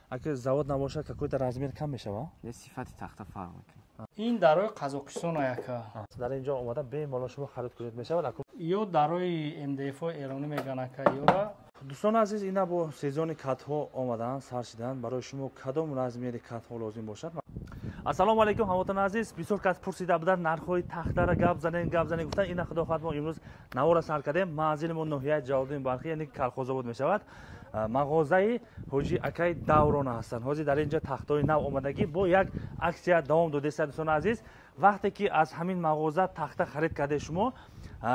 Агар завод набошад, какой-то размер кам мешава? Не, сифати тахта фарқ мекунад. Ин дарои Қазоқистон яка. Дар инҷо омада бемалол шумо харид кунед мешавад. Ё дарои МДФ эронӣ меган ака ёра. Дӯстони азиз, ина бо сезони катҳо омадаанд, сар шиданд. Барои шумо кадом размери катҳо лозим бошад? Ассалому алайкум, ҳамватанони азиз. Бисёр кас пурсида буданд, нархҳои тахтара гап занем, гап занем гуфтанд. Ина худо хоҳад, мо имрӯз навора сар кардем. Манзили мо ноҳияи Ҷалолиддин Балхӣ, яъне Калхозобод мешавад. Мағозаи ҳоҷи акай Даврона ҳастанд. Ҳозир дар инҷо тахтҳои нав омадагӣ бо як аксия давом додааст. Дӯстони азиз, вақте ки аз ҳамин мағоза тахта харид кардаед шумо,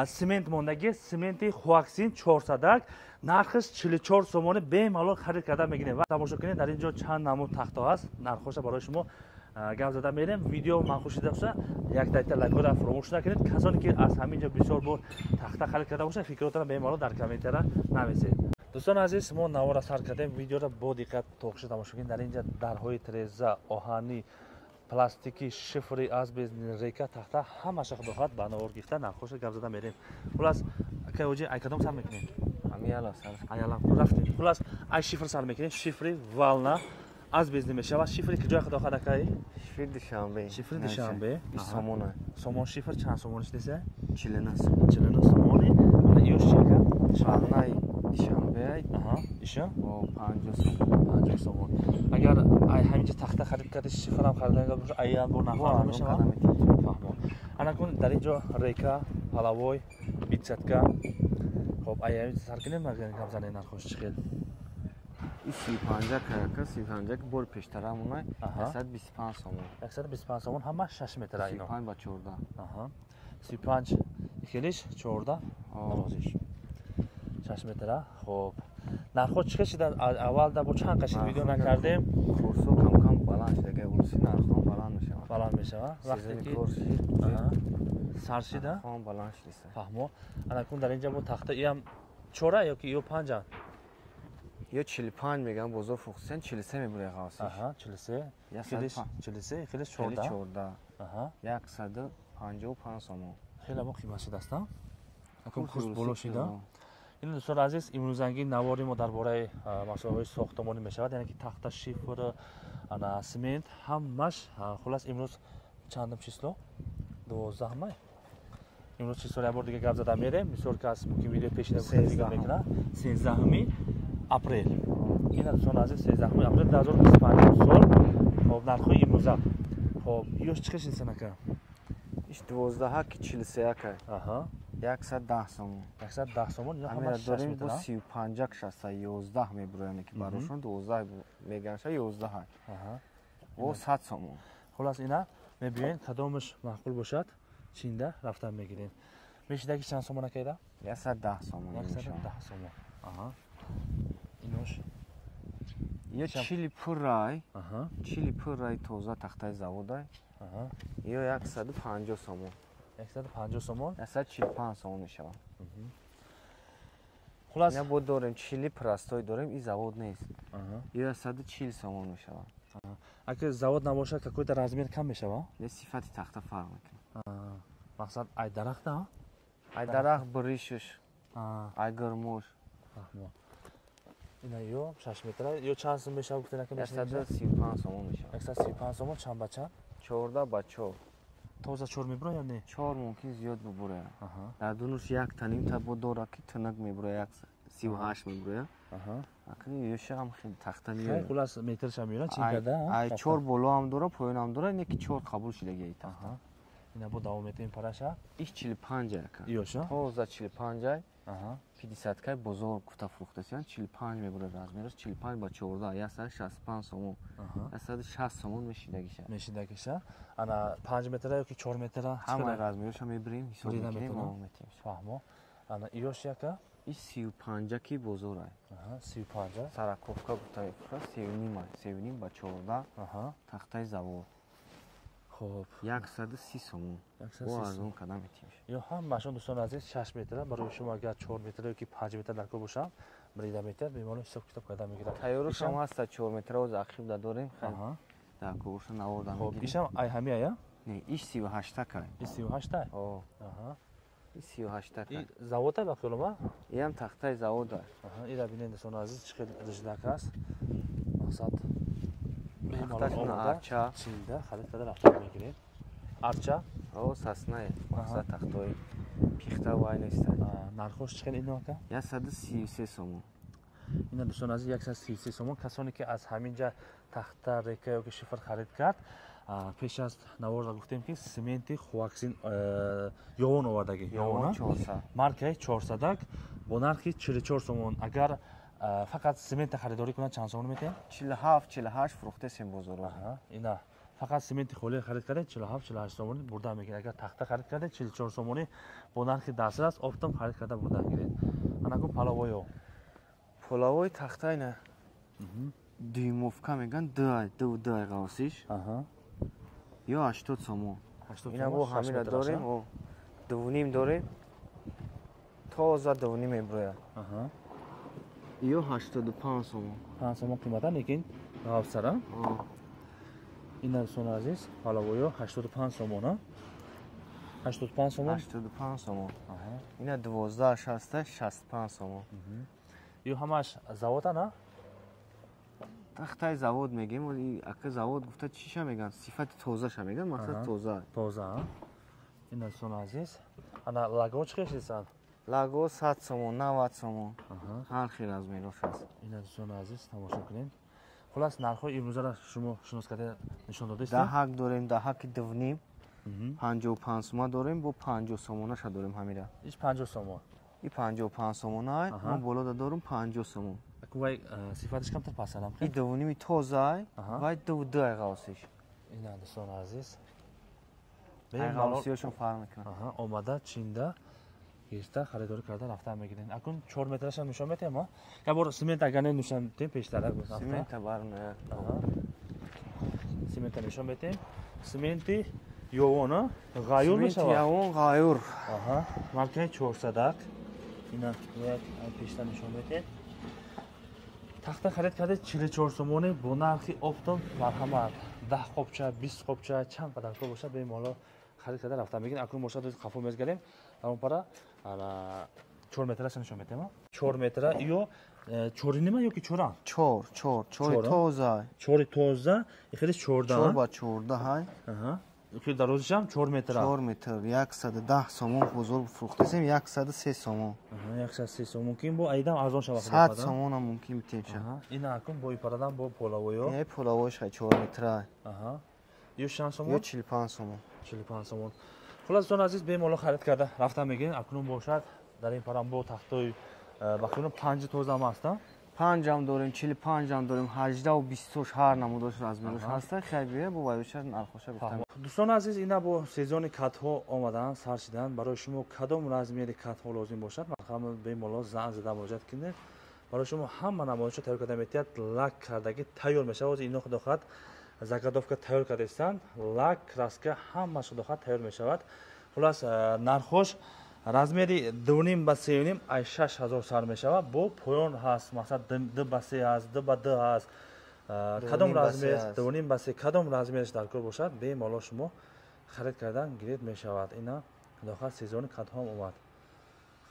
симент мондагӣ, сименти Хуаксин 400, нархаш 44 сомонӣ, бемалол харид карда мегирем. Ва тамошо кунед, дар инҷо чанд намуд тахтҳо ҳаст, нархҳоша барои шумо гап зада мерем. Видео маъқул шуда боша, як дайта лайкҳоро фаромӯш накунед. Касоне ки аз ҳамин ҷо бисёр бор тахта харид карда бошад, фикротонро бемалол дар комментария нависед. Дӯстони азиз, мо навора сар кардем. Видеоро бо диққат тоқиша тамошо кунед. Дар инҷа дарҳои треза, оҳанӣ, пластики, шифри, асбест, река, тахта ҳамаша худо хоҳад ба навор гирифта, нархҳоша гап зада мерем. Хулас, акай ҳоҷи, ай кадом сар мекунем? Ҳамияла сар. Аяла рафтем. Хулас, ай шифр сар мекунем. Шифри волна асбест мешавад. Шифри куҷои худо хоҳад, акай? Шифри Душанбе. Шифри Душанбе. Сомона. Сомон шифр чанд сомон шудеса? 49 сомон. 49 сомони. Ана ёш чи ака? Волнаи Душанбе. Аҳа, иша? О, 50 сомон. 50 сомон. Агар ай ҳаминҷа тахта харид карда, шифрам харида бошад, ай бо нарх мешавад? Фаҳмо. Ана кун, дар инҷо река, половой, битсатка. Хоб, ай ҳаминҷа сар кунем, гап занем нархош чӣ хел. И 35 каяка, 35 бор пештара монай, 125 сомон. 125 сомон, ҳама 6 метра ино. 35 ба 14. Аҳа. 35 хелиш, 14 дарозиш. 6 метра. Хоб. Нархҳо чӣ хел шиданд? Аввал да бо чанд қашид видео накардем. Курсо кам-кам баланд шуда, агар урси нархҳо баланд мешавад. Баланд мешавад. Вақте ки сар шида? Нархҳо баланд шудиста. Фаҳмо. Ана кун, дар инҷа бо тахта иам чора ё ки ё панҷа? Ё 45 меган, бозор фурӯхтан 43 мебурад ғавсиш. Аҳа, 43. Хелиш 43, хелиш 14. 14. Аҳа. 155 сомон. Хеле мо қимат шудааст, а? Акун курс боло шида. Ин, дӯстони азиз, имрӯзанги навори мо дар бораи масолаҳои сохтмонӣ мешавад, яъне ки тахта, шифр, ана симент ҳамаш. Хулас, имрӯз чандум число? 12 май. Имрӯз число як бор дига гап зада мерем. Бисёр кас мумкин видео пешина гуфта мекунад. 13 апрел. Ина, дӯстони азиз, 13 апрел 2025 сол. Хоб, нархҳои имрӯза. Хоб, ёш чӣ хел шидасан, ака? Иш 12 ки 43 ака. Аҳа. 110 сомон. 110 сомон, ино ҳама Ҳамера 6 дорем бо метра. 35 611 мебурояд, яъне ки барошон 12 меганша, 11. Аҳа. Бо 100 сомон. Хулас, ина мебиёен, кадомаш маъқул бошад, чинда рафтан мегирем. Мешидаги чанд сомон, акайда? 110 сомон. 110 сомон. Аҳа. Инош? Ё чили пуррай, Аҳа. чили пуррай, тоза тахтаи заводай. Аҳа. Ё 150 сомон. 150 сомон. 145 сомон мешавад. Хулас, Ина бо дорем чили простой дорем, и завод нест. Аҳа. Ё 140 сомон мешавад. Агар завод набошад, какой-то размер кам мешавад? Не, сифати тахта фарқ мекунад. Мақсад ай дарахта? Ай дарахт буришаш, ай гурмуш. Фаҳмо. Ина ё 6 метра, ё чанд сом мешавад, гуфтен, ака? 135 сомон мешавад. 135 сомон, чанд ба чанд? 14 ба 4. Тоза чор мебура ё не? Чор мумкин зиёд бубурая. Аҳа. Дар дунуш як таним та бо дора ки тунак мебура, 138 мебуроя. Аҳа. Акни ёша ҳам хел тахта Хай, меояд. хулас, метрша меёра чин карда? Ай чор боло ҳам дора, поён ҳам дора, не ки чор қабул шудаги ай тахта. Аҳа. Ина бо давом метаем параша. Иш 45 ака. Ёша? Тоза 45 ай. Аҳа. 50 кай бозор гуфта фурӯхтасиян, 45 мебурад, размераш 45 ба 14, 165 сомон. Аҳа. 160 сомон мешидагиша. Мешидагиша. Ана 5 метра ё ки 4 метра? Ҳама размероша мебирем, ҳисоб Бурида мекунем, метавонам? метем. Фаҳмо. Ана ёш яка? Иш 35 ки бозор ай. Аҳа, 35. Сороковка гуфта мефурӯшад, севним ай, севним ба 14, Аҳа. тахтаи завод. Хоб. 130 сомон. 130 Бо арзон карда метем. Ё ҳамашон, дӯстони азиз, 6 метра. Барои шумо агар 4 метра ё ки 5 метр дар кор бошам, брида метр, бемалол ҳисоб китоб карда мегирад. Тайёраш ҳам ҳаста, 4 метра оз ақиб да дорем. Аҳа. Дар корша наворда Хоб, мегирем. ишам ай ҳами ая? Не, иш 38 кай. И 38 тай? О, Аҳа. иш 38 И кай. завода ба хиёлума? Иам тахтаи завода. Аҳа, ира бинед, дӯстони азиз, чӣ хел риждак аст. Мақсад тахташ арча. Чинда харид карда рафта мегиред. Арча? О, сосна. Мақсад тахтои пихта вай неста. Нархош чӣ хел ино ака? 133 сомон. Ина дӯстон азиз, 133 сомон. Касоне ки аз ҳамин ҷа тахта, река ёки шифр харид кард, пеш аз наворда гуфтем ки сементи хуаксин ёвон овардаги. Ёвон 400. Маркаи 400 бо нархи 44 сомон. Агар фақат семента харидорӣ кунад, чанд сомон метиҳем? 47, 48 фурӯхтесем бозоро. Ина фақат сементи холӣ харид кардед, 47, 48 сомонӣ бурда мегиред. Агар тахта харид кардед, 44 сомонӣ бо нархи дастрас оптом харид карда бурда гиред. Анакун паловоё. Половой тахта ина дюймовка меган, ду ду ғавсиш. Ё 80 сомон. Ина бо ҳамина дорем, о 2.5 дорем. Тоза 2.5 меброяд. Ё 85 сомон. 5 сомон қимата, лекин ғавсара. Ина дӯстони азиз, паловоё 85 сомон, 85 сомон. 85 сомон. Ина 12 60 65 сомон. Ё ҳамаш завода на? Тахтаи завод мегем, ака завод гуфта чиша меган? Сифати тозаша меган, мақсад тоза. Тоза. Ина дӯстони азиз, ана лаго чӣ хел Лаго 100 сомон, 90 сомон. Ҳар хел размерош ҳаст. Ина дӯстони азиз, тамошо кунед. Хулас нархҳои имрӯзаро шумо шинос карда нишон додастед. Даҳак дорем, даҳаки 2.5. 55 сомон дорем, бо 50 сомонаша дорем ҳамира. Иш 50 сомон. И 55 сомона, мо болода дорум 50 сомон. Вай сифаташ камтар пасарам. И 2.5 тоза, вай 2.2 ғавсиш. Ина дӯстони азиз. Ғавсиёшон фарқ мекунад. Омада чинда гирифта харидорӣ карда рафта мегиред. Акун 4 метрашам нишон метиҳем, а? Як бор семент агар не нишон метиҳем пештара. Семента барна. Семента нишон метиҳем. Сементи ёвон, ғаюр мешавад. Сементи ёвон ғаюр. Маркаи 400. Ина як пештар нишон метиҳем. Тахта харид карда 44 сомонӣ бо нархи оптом марҳамат. 10 қопча, 20 қопча, чанд қадар кор бошад бемало харид карда рафта мегирем. Акун бошад қафо мезгарем. Дар он пара 4 метраша нишон метиҳем. 4 метра ё 4.5 ё ки 4? 4, 4, 4 тоза. 4 тоза, хеле 14. 4 ба 14 ҳай. Хеле дарозишам 4 метра. 4 метр, 110 сомон бозор фурӯхтасем, 103 сомон. 103 сомон мумкин бо айдам арзон шавад. 100 сомон ҳам мумкин битем ша. Ина акун бо ипарадан бо половоё. Ин половош хай 4 метра. Ё 6 сомон? Ё 45 сомон. 45 сомон. Хулас дӯстони азиз, бемало харид карда рафта мегирем. Акнун бошад дар ин парам бо тахтои бахтиён 5 тоза ҳам аст, 5 ҳам дорем, 45 ҳам дорем, 18 ва 20 ҳар намудош размерош ҳаст. Хай бия бо вайша нархоша гуфтам. Дӯстони азиз, ина бо сезони катҳо омадан сар шидан. Барои шумо кадом размери катҳо лозим бошад, марҳамат бемало занг зада муроҷиат кунед. Барои шумо ҳама намоишҳо тайёр карда метиҳад, лак кардаги тайёр мешавад. Ҳозир ино худо хоҳад заготовка тайёр кардастанд, лак, краска ҳамааш худо хоҳад тайёр мешавад. Хулас нархош размери 2.5 ба 3.5 ай 6000 сар мешавад. Бо поён ҳаст, мақсад 2 ба 3 ҳаст, 2 ба 2 ҳаст. Кадом размер 2.5 ба 3 кадом размераш дар кор бошад, бемало шумо харид кардан гиред мешавад. Ина худо хоҳад сезони кадҳоам омад.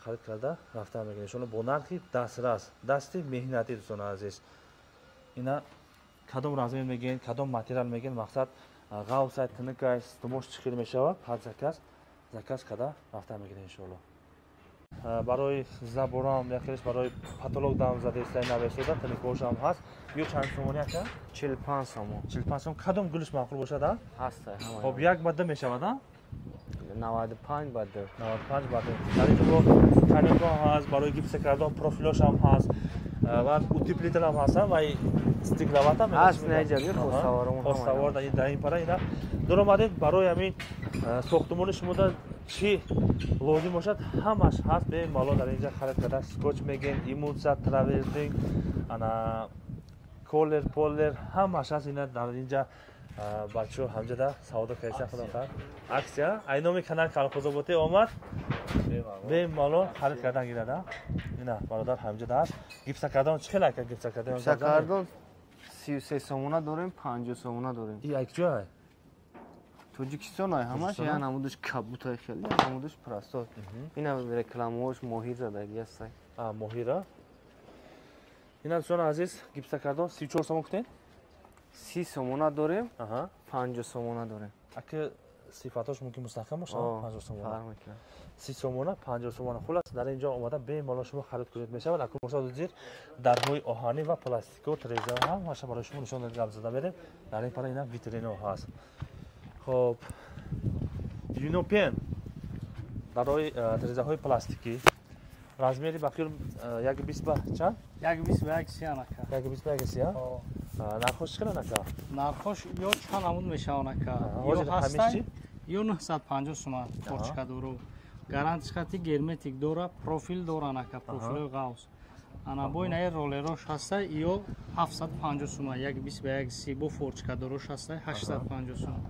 Харид карда рафта мегиред. Иншоалло бо нархи дастрас, дасти меҳнатӣ дӯстони азиз. Ина кадом размер мегиред, кадом материал мегиред, мақсад ғавсай, тинукай, стумош чӣ хел мешавад, ҳар заказ карда рафта мегиред иншоалло. Барои заборам яхелиш барои патолог дам задестай навесода тинукошам ҳаст. Ё чанд сомонӣ ака? 45 сомон. 45 сомон. Кадом гулиш маъқул бошад, а? Ҳаст ҳама. Хоб, 1 ба 2 мешавад, а? 95 ба 2. 95 ба 2. Дар инҷо бо канелҳо ҳаст, барои гипса кардан профилошам ҳаст ва утеплитель ҳам ҳастанд ва стекловата ҳаст. Не ҷаби хоставорон. Хоставор дар ин пара ина дуромадед. Барои ҳамин сохтмони шумо да чӣ лозим бошад ҳамаш ҳаст. Бемало дар инҷа харид карда скотч мегин, имунса, траверзинг, ана колер, полер ҳамаш ҳаст. Ина дар инҷа бачаҳо ҳамҷода савдо кардасан. Худо хоҳад аксия ай номи канал Калхозоботе омад, бемало харид кардан гирад. Ина бародар ҳамҷода ҳаст. Гипсакардон чӣ хел ака? Гипсакардон гипсакардон 33 сомона дорем, 50 сомона дорем. И як ҷой Тоҷикистон ай ҳамаш я намудаш кабутай хеле, я намудаш простой. Ина рекламаош моҳир задаги аст. А моҳира. Ина дӯстони азиз, гипсакардон 34 сомон гуфтед? 30 сомона дорем, 50 сомона дорем. Ака сифатош мумкин мустаҳкам бошад, 50 сомона. 30 сомона, 50 сомона. Хулас дар ин ҷо омада бемалол шумо харид кунед мешавад. Акун бошад зир дарҳои оҳанӣ ва пластико треза ҳамаша барои шумо нишон дода гап зада берем. Дар ин пара ина витрино ҳаст. Хоб, Юнопен дарҳои трезаҳои пластикӣ размери бақир 1.20 ба чанд? 1.20 ба 1.30 анака. 1.20 ба 1.30. Нархош чӣ қадар ака? Нархош ё чанд намуд мешавад ака? Ё ҳастай ё 950 сомон порчка дору. Гарантиш хати герметик дора, профил дора анака, профилои ғавс. Ана бо инаи ролерош ҳастай ё 750 сомон, 1.20 ба 1.30 бо форчка дорош ҳастай 850 сомон.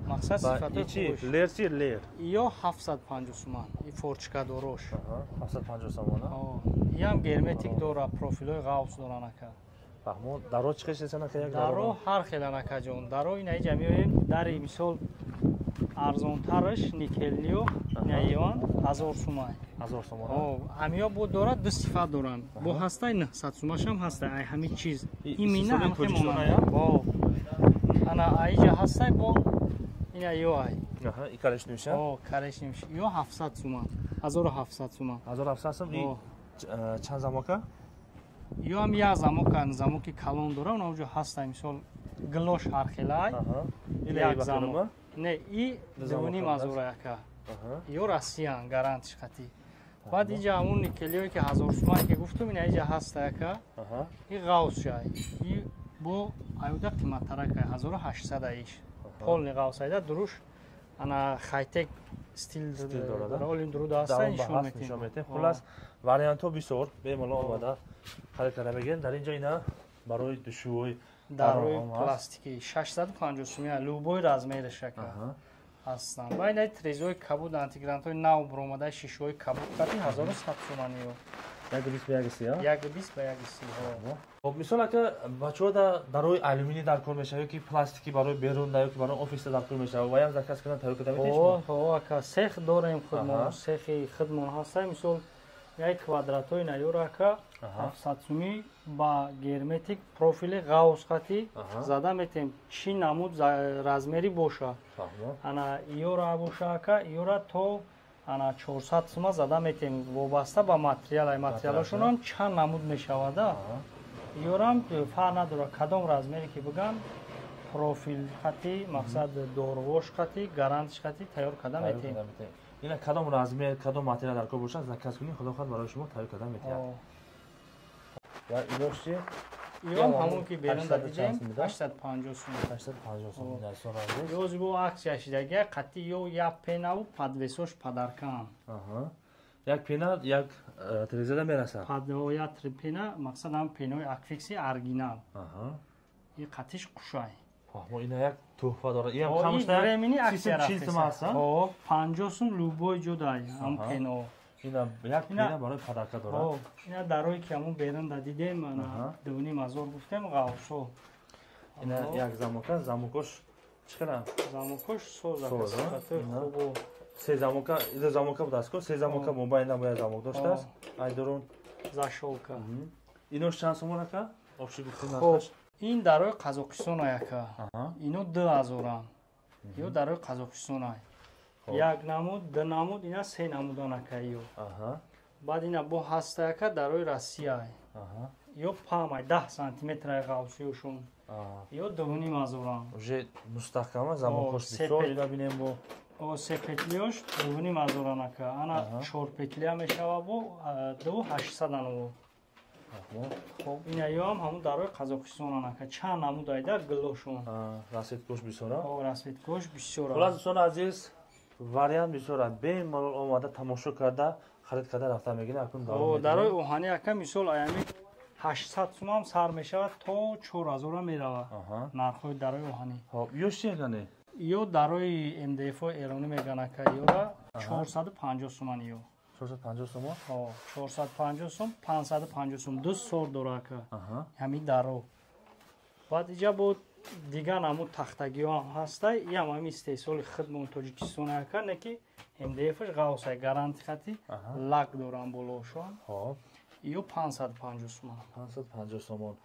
Мақсад сифати чӣ? Лер чӣ лер? Ё 750 сомон, и форчка дорош. 750 сомон. Иам герметик дора, профилои ғавс дора анака. Фаҳмо, даро чӣ қисм анака як даро? Ҳар хел анака ҷон. Даро ина иҷа меоем, дари мисол арзонтараш никелниё инаиён 1000 сомон. 1000 сомон. Ҳамиё бо дорад ду сифат доранд. Бо ҳастай 900 сомашам ҳастай, ай ҳами чиз. Имина ҳам монанд. Ана аиҷа ҳастай бо ина ё ай. Аҳа, и карешнимша? Карешнимш. Ё 700 сомон. 1700 сомон. 1700 сом. И чанд замока? Ё ҳам як замока, замоки калон дора, она уҷо ҳастай мисол глош ҳар хелай. Як замок. Не, и 2.5 ҳазор ака. Ё Россиян гарантиш хати. Баъд иҷа ҳамун никелиое ки 1000 сомон ки гуфтум, ина иҷа ҳастай ака. И ғавс шай. И бо аюда қиматтарак 1800 аиш. Полни ғавс айда дуруш ана хайтек стил дора. Олим дуруда ҳастай нишон метем. Хулас вариантҳо бисёр, бемалол омада харид карда бигиред. Дар ин ҷо ина барои душвои дарои пластики 650 сомон, любой размераш ака ҳастанд. Ва ина трезои кабуд антигрантҳои нав баромадаи шишаҳои кабуд қати 1100 сомон ё. 1.20 ба 1.30, 1.20 ба 1.30. Хоб, мисол ака бачаҳо дарои алюминий дар кор мешавад ё ки пластики барои берун ё ки барои офиса дар кор мешавад, ва ям заказ кардан тайёр карда метавонед шумо? Ҳо, ака, сех дорем худмон, сехи худмон ҳастай. Мисол як квадратҳои наёра ака 700 сомӣ ба герметик профили ғавс хати зада метем, чӣ намуд размери боша. Ана иёра боша ака, иёра то ана 400 сома зада метем, вобаста ба материал. Материалашонам чанд намуд мешавада. Иёрам фарқ надорад кадом размере ки биган, профил хати, мақсад дорвош хати, гарантиш хати тайёр карда метем. Ина кадом размер, кадом материал дар кор бошад, заказ кунед, худо хоҳад барои шумо тайёр карда метиҳад. Ва инош чи? Иём ҳамон ки берун дидем 850 сом. 850 сом дар сон размер. Ёзи бо аксия шидагия қати ё як пенаву подвесош падаркам. Як пена як трезада мерасад. Як пена, мақсад ҳам пенаи акфикси оригинал. И қатиш қушай. Фаҳмо, ина як туҳфа дорад. Иам камшта 340 сом аст, ҳо? 50 сом любой ҷодай ҳам пено. Ина як пена барои падарка дорад. Ина дарое ки ҳамон берун да дидем, ана 2.5 ҳазор гуфтем, ғавсо. Ина як замока, замокош чӣ қадар? Замокош соз ака, сифатои хубо. Се замока, ду замока будааст ко, се замока мобайна бояд замок доштааст. Ай дурун зашолка. Инош чанд сомон ака? Обши гуфтем нархаш. Ин дарои Қазоқистон аяка. Ино 2000-ан. Ё дарои Қазоқистон ай. Як намуд, ду намуд, ина се намудан ака ё. Баъд ина бо ҳаста ака дарои Россия ай. Ё пам ай 10 сантиметр ай ғавсиёшон. Ё 2.5 ҳазоран. Уже мустаҳкама замокош бисёр, ина бинем бо. Се петлиёш 2.5 ҳазоран ака. Ана чор петлия мешава бо 2800 ан. Хоб, ина ё ҳам ҳамун дарои Қазоқистон ака. Чанд намуд айда гилошон. Расветкош бисёра? Расветкош бисёра. Хулас дӯстони азиз, вариант бисёра. Бемалол омада тамошо карда, харид карда рафта мегиред. Акун дарои оҳанӣ ака мисол аями 800 сомам сар мешавад то 4000 меравад нархҳои дарои оҳанӣ. Хоб, ё чӣ гане? Ё дарои МДФ эронӣ меган ака, ёра 450 соман ё. 450 сомон? Ҳо, 450 сом, 550 сом, ду сор дора ака. Ҳамин даро. Баъд иҷа бо дигар намуд тахтагиҳо ҳам ҳастай, иам ҳамин истеҳсоли худмон Тоҷикистон ака, не ки МДФш ғавсай, гаранти хати лак дорам болоошон. Ё 550 сомон. 550 сомон.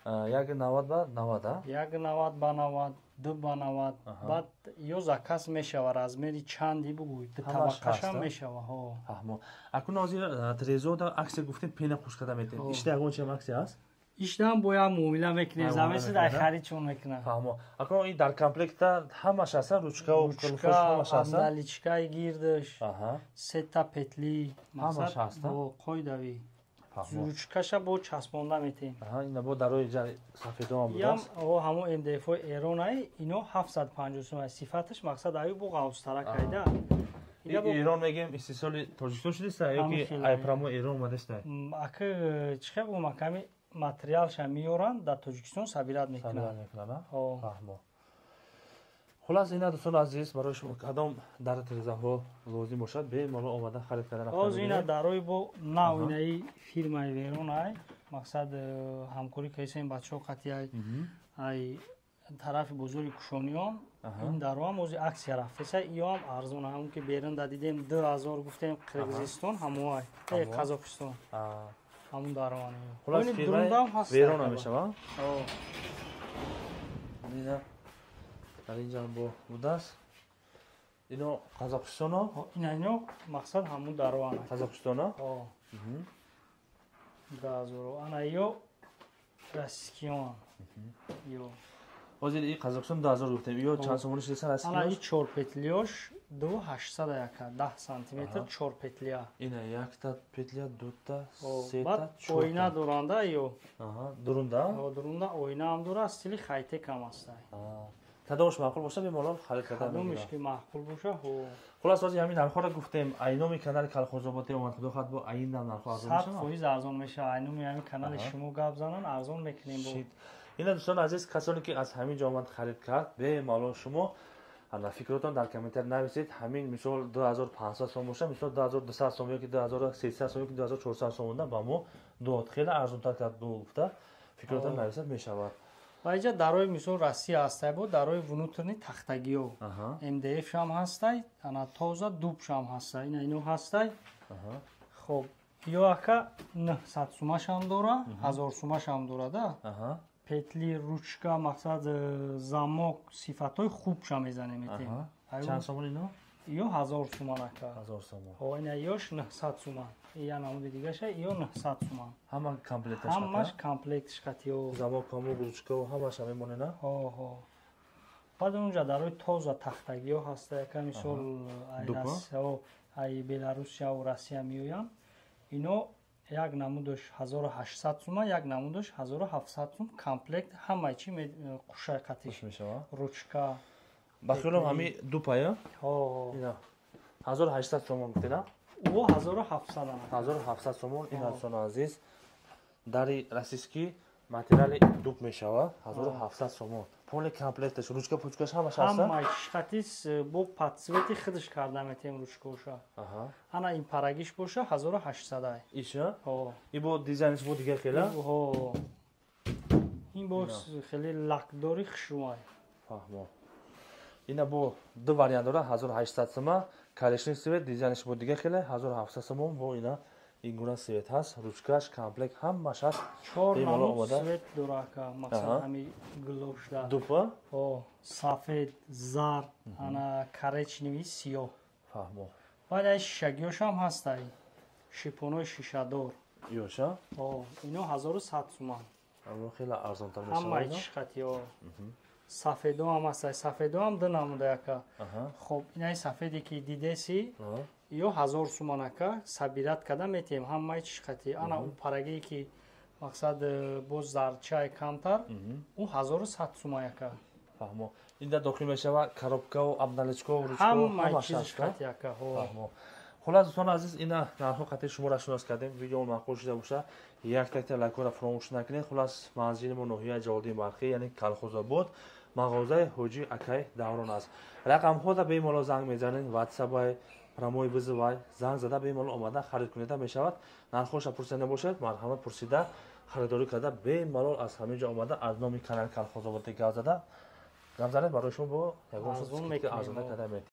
1,90 ба 90, а? 1,90 ба 90, 2 ба 90. Баъд ё заказ мешава, размери чанди бугӯй, ду табақашам мешава. Ҳо. Фаҳмо. Акун ҳозир трезода аксия гуфтем, пена хуш карда метем. Ишта ягон чиам аксия ҳаст? Иштаам бояд муомила мекунем, замеси дар харид чун мекунам. Фаҳмо. Акун ин дар комплекта ҳамаш ҳаст, ручкаву ручка, андаличкаи гирдаш, сета петли, ҳамаш ҳаст. Қоидавӣ. Ручкаша бо часпонда метем. Ина бо дарои сафедоам будааст. Ям ҳамон МДФ-ҳои Эрон ай, ино 750 сум. Сифаташ мақсад аю бо ғавзтара кайда. Эрон мегем, истеҳсоли Тоҷикистон шудиста ё ки ай прямо Эрон омадаста? Ака, чӣ хел бигӯм, аками материалша меёранд, дар Тоҷикистон собирать мекунанд. Собирать мекунанд, фаҳмо. Хулас, ина, дӯстони азиз, барои шумо кадом дар тирезаҳо лозим бошад, бемалол омада харид карда рафта. Ҳозир ина дарои бо нав, инаи фирмаи Верон ай, мақсад ҳамкорӣ кардем бачаҳо қатъи ай тарафи бозори Кушониён. Ин дароам ҳозир аксия рафтеса, иёам арзон, ҳамон ки берун да дидем 2000 гуфтем, Қирғизистон ҳамоай, Қазоқистон ҳамун дароан. Хулас, фирмаи Верона мешава. Дар инҷа бо будааст. Ино Қазоқистоно? Ина ино мақсад ҳамун дароан. Қазоқистоно? 2000. Ана ё российскиён. Ё ҳозир и Қазоқистон 2000 гуфтем. Ё чанд сомонӣ шудесан российскиёш? Ана и чор петлиёш 2800 яка, 10 сантиметр, чор петлия. Ина якта петлия, дута, сета. Оина доранда ё. Дурунда? Дурунда оинаам дора, стили хайтекам ҳастай. Кадомаш маъқул боша, бемалол харид карда. Кадомеш ки маъқул боша, ҳо. Хулас, ҳозир ҳамин нархҳоро гуфтем, айноми канали Калхозободе омад, худо хоҳад, бо аин нам нархҳо арзон мешавад. 100% арзон мешавад. Айноми ҳамин канали шумо гап занан, арзон мекунем бо. Ина, дӯстони азиз, касоне ки аз ҳамин ҷо омад, харид кард, бемалол шумо фикротон дар комментар нависед. Ҳамин мисол 2500 сом боша, мисол 2200 сом ёки 2300 сом ёки 2400 сомонда ба мо дод, хеле арзонтар кард гуфта, фикротон нависад мешавад. Ва иҷа дарои мисол Россия ҳастай, бо дарои внутренний тахтагиё, МДФ шам ҳастай, ана тоза дубшам ҳастай, ина ино ҳастай. Хоб, ё ака 900 сумашам дора, 1000 сумашам дора да. Петли, ручка, мақсад замок, сифатҳои хубша мезанем, метем. Чанд сомон ино? Ё 1000 суман, ака. 1000 сомон. Ҳо, ина ёш 900 суман, я намуди дигаша ё 900 суман. Ҳама комплекташ? Ҳамаш комплектш қатиё. Замок ҳаму, ручкао ҳамаша мемонена? Ҳо, ҳо. Баъд унҷа дарои тоза тахтагиё ҳаста, яка мисол ай Беларусияу Россия меоянд. Ино як намудаш 1800 суман, як намудаш 1700 сум, комплект ҳамаи чи қушай қатиш, ручка. Ба хиёлам, ҳами ду пая? Ҳо. 1800 сомон гуфтена? Ӯ 1700. 1700 сомон. Ин, дӯстони азиз, дари российский, материали дуб мешавад, 1700 сомон, полный комплекташ, ручка пучкаш ҳамаш ҳаст. Ҳамаи қатис, бо под цвети худаш карда метем ручкоша. Ана ин парагиш боша 1800 ай. Иша и бо дизайнш бо дигар хела. Ҳо, ин бо хеле лакдори хушрӯай. Фаҳмо. Ина бо ду вариант дора: 1800 сума коричневый цвет, дизайнш бо дигар хеле, 1700 сомон бо ина ин гуна цвет ҳаст, ручкаш комплект ҳамаш ҳаст. Чор намуд цвет дора, ака, мақсад ҳами гулошда. Дупа? Ҳо, сафед, зард, ана коричневый, сиёҳ. Фаҳмо. Баъд ай шишагиёшам ҳастай, шипонои шишадор. Ёша? Ҳо, ино 1100 суман. Хеле арзонтар мешавад. Ҳамаи чишқатиё. Сафедоам ҳастай, сафедоам ду намуда, яка. Хоб, инаи сафеде ки дидеси, ё 1000 суман, ака, собирать карда метиҳем, ҳамаи чишқати. Ана ӯ парагие ки мақсад боз зарчаи камтар, ӯ 1100 суман, яка. Фаҳмо. Инда дохил мешавад коробкаву обналичкаву ручкаву? Ҳамаи чизиш қати, ака. Фаҳмо. Хулас, дӯстони азиз, ина нархҳо қатъи шуморо шинос кардем. Видео маъқул шуда боша, як такта лайкҳоро фаромӯш накунед. Хулас, манзили мо ноҳияи Ҷалолиддин Барқӣ, яъне Калхозобод, мағозаи ҳоҷи акай Даврон аст. Рақамҳода бемалол занг мезанед, ватсапай, прямой вызовай, занг зада бемалол омада харид кунида мешавад. Нархҳоша пурсида бошад, марҳамат, пурсида харидорӣ карда, бемалол аз ҳамин ҷо омада, аз номи канали Калхозободи гап зада гап занед, барои шумо бо ягон арзона карда метиҳем.